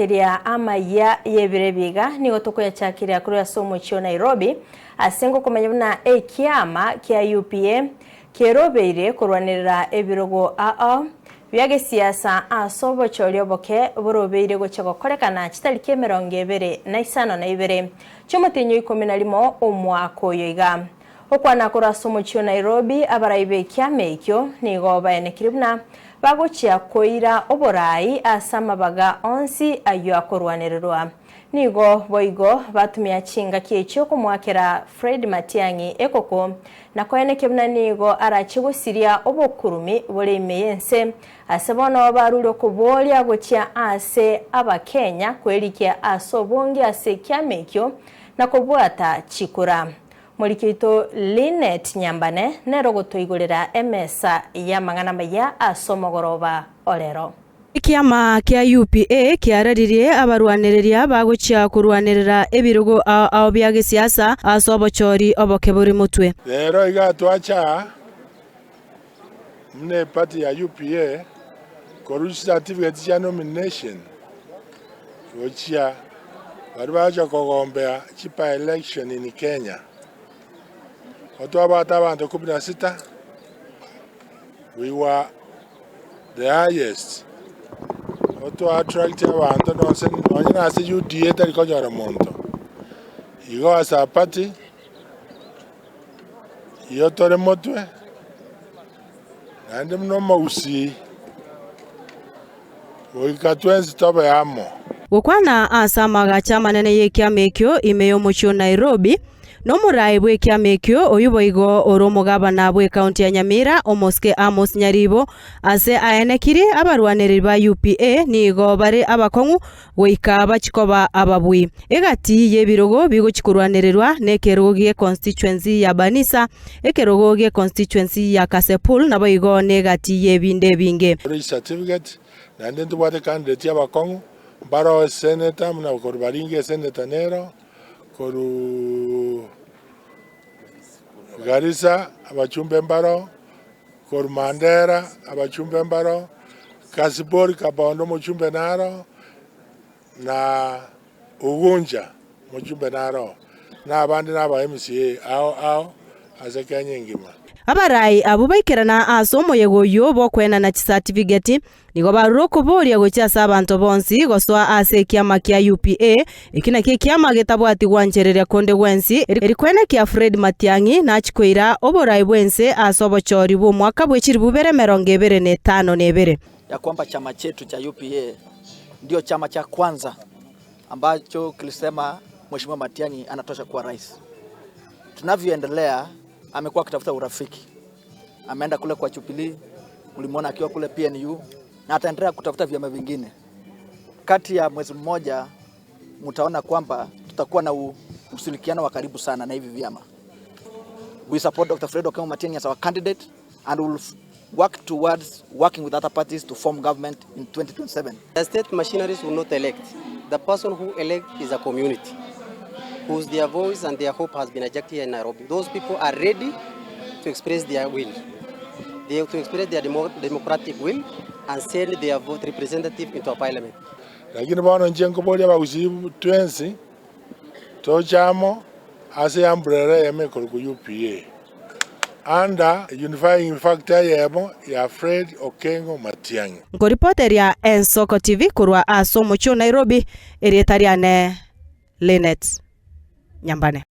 Eria amayia y'ebiro ebi iga nigo tokoyachakiria korwa ase omochie o Nairobi ase ngokomanya buna ekiama kia UPA kerobeire korwanerera ebirogo ao bia gesiasa ase obochori oboke borobeire gochia gokorekana chitariki emerongo ebere na isano na ibere chi'omotienyi o ikomi na rimo omwaka oyo iga. Gokwana korwa ase omochie o Nairobi, abarai b'ekiama ekio nigo baenekire buna bagochia koira oborai ase amabaga onsi ayio akorwanererwa. Nigo boigo batumia chingaki echio komoakera Fred Matiang'i ekoko na koenekia buna nigo arache gosiria obokurumi bore ime y'ense ase bono barure okoboria gochia ase Abakenya kwerikia ase obonge ase ekiama ekio na kobwata chikura. Moriki oito Linet Nyambane nere ogotoigorera emesa y'amang'ana amaya ase omogoroba orero. Ekiama kia UPA kiararirie abarwanereria bagochia korwanerera ebirogo ao ao bia gesiasa ase obochori oboke bore motwe. Rero iga twacha aa buna eparty ya UPA korwa chicertificate chia nomination gochia baria bagocha kogombea chi by election in Kenya. Igo twabwate abanto kumi na sita, we were the highest. Igo twa attract abanto nonse nonye na ase UDA tari konyora monto. Igo as a party, igo tore motwe, naende buna omogusii, goika twensi tobe amo. Gokwana ase amagacho amanene y'ekiama ekio ime y'omochie o Nairobi, nomoraai bw'ekiama ekio oyio boigo ore omogabana bw'ekaunti ya Nyamira Omosike Amos Nyaribo ase aenekirie abarwanereri ba UPA nigo bare abakong'u goika bachie koba ababui. Egati y'ebirogo bigochia korwanererwa nekerogo gie constituency ya Banisa, ekerogo gie constituency ya Kasepul naboigo negati y'ebinde ebinge. Ore chicertificate, naende ntobwate candidate abakong'u, mbaroo esenator buna korwa Baringa esenator nero, korwa Garissa abachumbe mbaroo, korwa Mandera abachumbe mbaroo, Kasipul Kabondo omochumbe naro, na Ugunja omochumbe naro, na abande naba MCA ao ao ase Kenya engima. Abarai abwo baikerana ase omoyega oyio bw'okoenana chisatifigeti, nigo barure okoboria gochia ase abanto bonsi gosoa ase ekiama kia UPA, eki nakio ekiama getabwati gwanchereria konde gwensi, erikwenekia Fred Matiang'i nachie koira oborai bw'ense ase obochori bw'omwaka bwe chilifu bibere emerongo ebere na etano na ebere. Ya kwamba chama chetu cha UPA ndio chama cha kwanza ambacho kilisema Mheshimiwa Matiang'i anatosha kuwa rais. Tunavyoendelea amekuwa akitafuta urafiki, ameenda kule kwa Jubilee, mlimwona akiwa kule PNU na ataendelea kutafuta vyama vingine. Kati ya mwezi mmoja mtaona kwamba tutakuwa na ushirikiano wa karibu sana na hivi vyama. We support Dr. Fred Okengo Matiang'i as our candidate and will work towards working with other parties to form government in 2027. The state machineries will not elect. The person who elect is a community whose their voice and their hope has been ejected here in Nairobi. Those people are ready to express their will. They have to express their demo democratic will and send their vote representative into a parliament. Lakini bono inche nkoboria abagusii twensi toche amo ase umbrella eyemo ekorokwa UPA under unifying factor eyemo ya Fred Okengo Matiang'i. Nkoripoteria Ensoko TV korwa ase omochie o Nairobi, erieta riane Linet Nyambane.